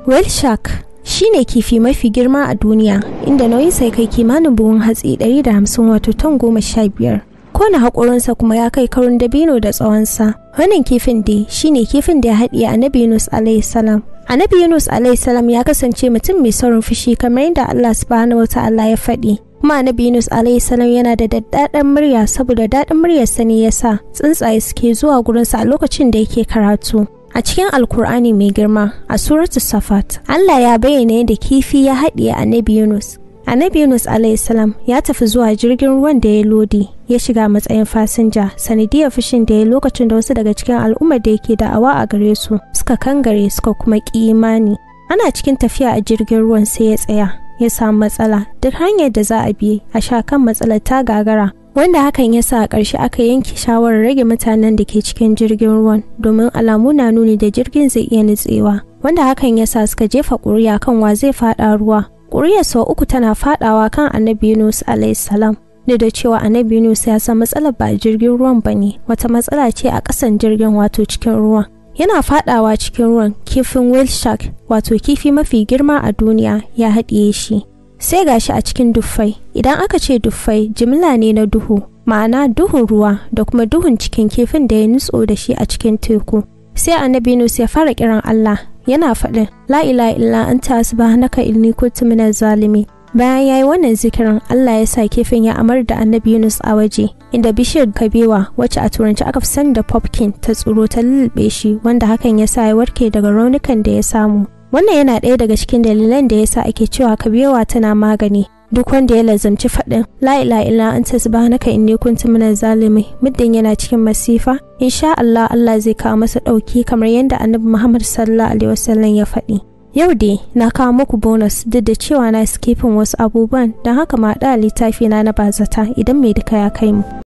Whale shark shine kifi mafi girma a duniya, inda nauyinsa ya kai kimanin buhun hatsi 150, wato ton 15. Kona haƙorinsa kuma ya kai karun dabino da tsawonsa. Wannan kifin dai shine kifin da ya haɗiye Annabi Yunus alayhi salam. Annabi Yunus alayhi salam ya kasance mutum mai saurin fushi, kamar yadda Allah subhanahu wata'ala ya faɗi. Kuma Annabi Yunus alayhi salam yana da daddaɗan murya. Saboda daɗin muryarsa ne yasa tsuntsaye suke zuwa gurinsa a lokacin da yake karatu. A cikin Alkur'ani mai girma, a Suratu Safat, Allah ya bayyana yadda kifi ya haɗiye Annabi Yunus. Annabi Yunus salam ya tafi zuwa jirgin ruwan da ya lodi, ya shiga matsayin fasinja, sanadiyar fushin da ya lokacin da wasu daga cikin al'ummar da yake da'awa a gare su suka kangare suka kuma ƙi imani. Ana cikin tafiya a jirgin ruwan sai ya tsaya, ya samu matsala. Duk hanyar da za a bi a sha kan matsalar ta gagara, wanda hakan ya sa a ƙarshe aka yanke shawarar rage mutanen da ke cikin jirgin ruwan, domin alamu na nuni da jirgin zai iya nutsewa, wanda hakan ya sa suka jefa ƙuri'a kan wa zai faɗa ruwa. Ƙuri'a sau uku tana faɗawa kan Annabi Yunus salam. Duk da cewa Annabi Yunus ya san matsalar ba jirgin ruwan ba ne, wata matsala ce a ƙasan jirgin, wato cikin ruwan. Yana faɗawa cikin ruwan, kifin whale shark, wato kifi mafi girma a duniya, ya haɗiye shi. Sai gashi a cikin duffai. Idan aka ce duffai, jimla ne na duhu, ma'ana duhun ruwa da kuma duhun cikin kifin da ya nutso da shi a cikin teku. Sai Annabi Yunus ya fara kiran Allah, yana faɗin "La ilaha illa anta, subhanaka inni kuntu minaz zalimi". Bayan yayi wannan zikirin, Allah ya sa kifin ya amar da Annabi Yunus a waje, inda bishiyar kabewa, wacce a turanci aka fi sani da pumpkin, ta tsiro ta lulluɓe shi, wanda hakan ya sa ya warke daga raunukan da ya samu. Wannan yana ɗaya daga cikin dalilan da yasa ake cewa kabewa tana magani. Duk wanda ya lazamci faɗin "La ilaha illa anta, subhanaka inni kuntu minaz zalimi" muddin yana cikin masifa, insha Allah Allah zai kawo masa ɗauki, kamar yadda Annabi Muhammad sallallahu alaihi wasallam ya faɗi. Yau dai na kawo muku bonus, duk da cewa na skipping wasu abubuwan, don haka ma da littafi na na bazata idan mai duka ya kai mu.